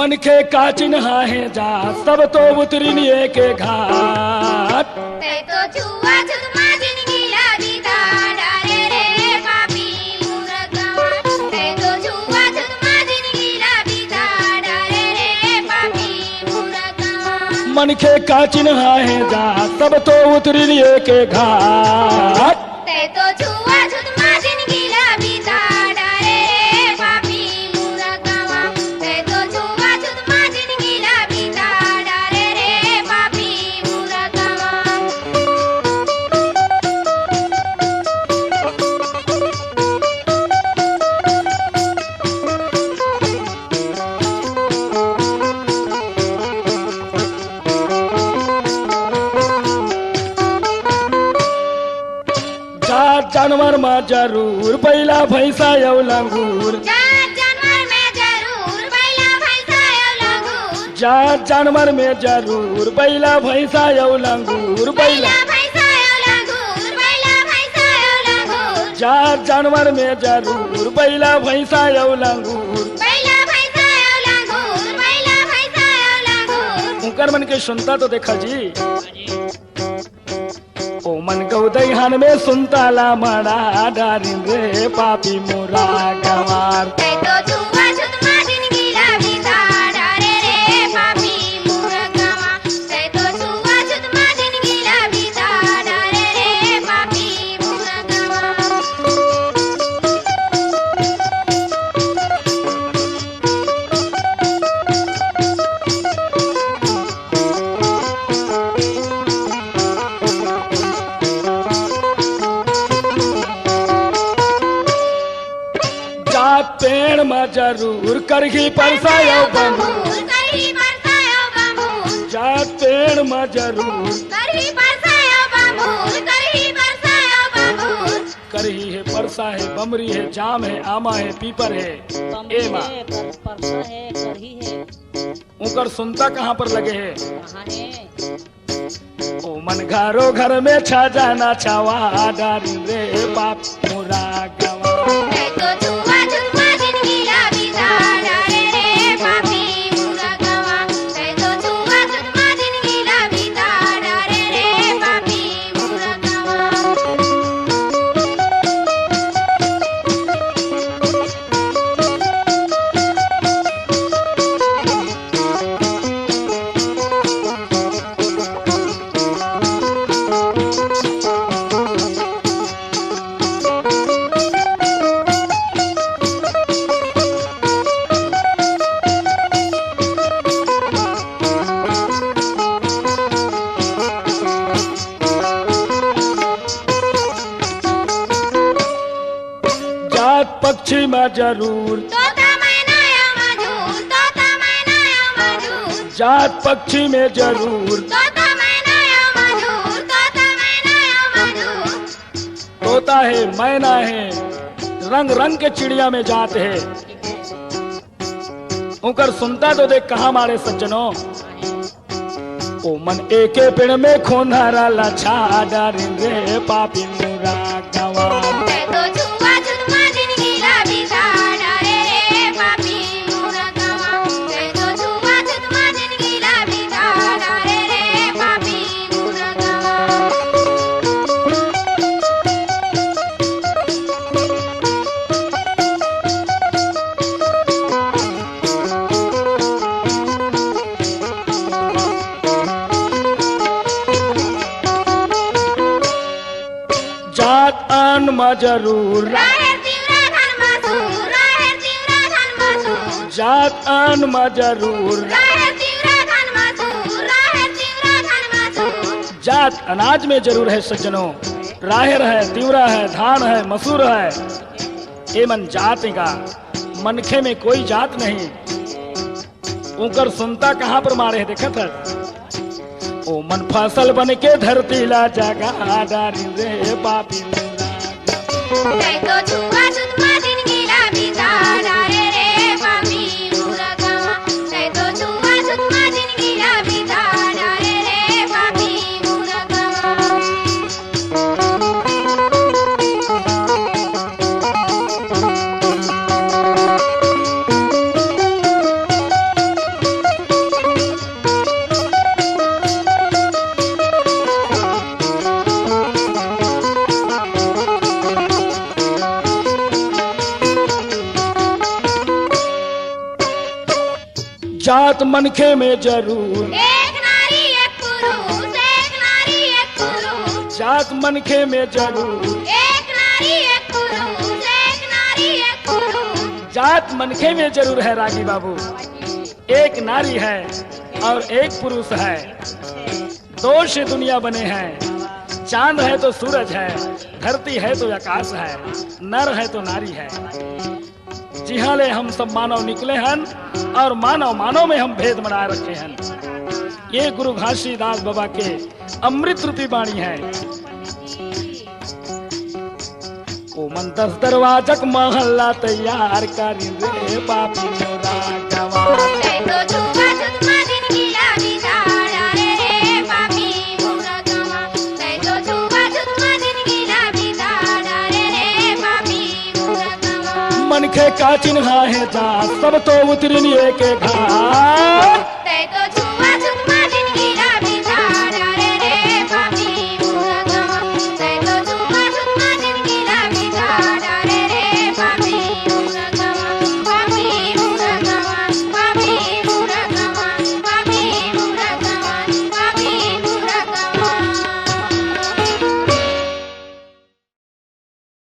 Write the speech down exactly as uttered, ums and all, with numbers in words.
मनखे का चिन्हा हे जा, सब तो उतरिन एके घाट। तै तो छुआ छुत मा जिनगी ला बिता डारे रे पापी मूरख गंवार। तै तो छुआ छुत मा जिनगी ला बिता डारे रे पापी मूरख गंवार। मनखे का चिन्हा हे जा, सब तो उतरिन एके घाट। तै तो छुआ छुत मा जिनगी ला बिता डारे रे पापी मूरख गंवार। तै तो छुआ छुत मा जिनगी ला बिता डारे रे पापी मूरख गंवार। जात जानवर मा जरूर बइला, भैंसा अउ लंगूर। जात जानवर में जरूर बइला, भैंसा अउ लंगूर। जात जानवर में जरूर बइला, भैंसा अउ लंगूर। बइला, बइला भैंसा अउ लंगूर, बइला भैंसा अउ लंगूर। जात जानवर में जरूर बइला, भैंसा अउ लंगूर। बइला भैंसा अउ लंगूर, बइला भैंसा अउ लंगूर। उंकर मन के सुनता तो देखा जी। ओमन गऊ दइहान में सुनता ला मड़ा डारिन रे पापी मूरख गंवार। तै तो छुआ छुत मा जिनगी ला बिता डारे रे पापी मूरख गंवार। तै तो छुआ छुत मा जिनगी ला बिता डारे रे पापी मूरख गंवार। जात पेड़ म जरूर करही परसा अउ बमरूद। करही परसा अउ बमरूद। जात पेड़ म जरूर। करही परसा अउ बमरूद, करही परसा अउ बमरूद। करही हे परसा हे, बमरी हे, जाम हे, आमा हे, पीपर हे। बमरी एमा हे, पर-, परसा हे, करही हे। ओकर सुनता कहाँ पर लगे हे? कहाँ हे? ओमन घरो घर में छा जाना छावा डारिन रे पाप मूरख गंवार। तै तो छुआ छुत मा जिनगी ला बिता डारे रे पापी मूरख गंवार। तै तो छुआ छुत मा जिनगी ला बिता डारे रे पापी जात पक्षी में जरूर। तोता मैना अउ मजूर, तोता मैना अउ मजूर। जात पक्षी में जरूर। तोता मैना अउ मजूर, तोता मैना अउ मजूर। तोता हे, मैना हे, रंग रंग के चिड़िया में जात हे। ओकर सुनता तो देख कहाँ माड़े सज्जनो। ओमन एके पेड़ में खोंधरा ला छा डारिन रे पापी मूरख गंवार। तै तो छुआ छुत मा जिनगी ला बिता डारे रे पापी मूरख गंवार। तै तो छुआ छुत मा जिनगी ला बिता डारे रे पापी मूरख गंवार। जात अन्न म जरूर। राहेर, तिंवरा, धान, मसूर, राहेर, तिंवरा, धान, मसूर। जात अन्न म जरूर। राहेर, तिंवरा, धान, मसूर, राहेर, तिंवरा, धान, मसूर। जात अनाज में जरूर है सज्जनों, राहेर है, तिंवरा है, धान है, मसूर है। ए मन जात का, मनखे में कोई जात नहीं। ओकर सुनता कहाँ पर मारे हे, देखत हस? ओमन फसल बन के धरती ला जगा डारिन रे पापी। तै तो छुआ छुत मा जिनगी ला बिता डारे रे पापी मूरख गंवार। तै तो छुआ छुत मा जिनगी ला बिता डारे रे पापी मूरख गंवार। जात मनखे में जरूर। एक नारी एक पुरुष, एक नारी एक पुरुष। जात मनखे में जरूर। एक नारी एक पुरुष, एक नारी एक पुरुष। जात मनखे में जरूर है रागी बाबू, एक नारी है और एक पुरुष है। दो से दुनिया बने हैं, चांद है तो सूरज है, धरती है तो आकाश है, नर है तो नारी है। जिहाँ ले हम सब मानव निकले हन और मानव मानव में हम भेद बना रखे हन। ये गुरु घासीदास बाबा के अमृत रूपी बाणी है। ओमन दस दरवाजक महल्ला तैयार करी रे पापी मोरा गवा। मनखे का चिन्हा है जा, सब तो उतरिन एके घाट।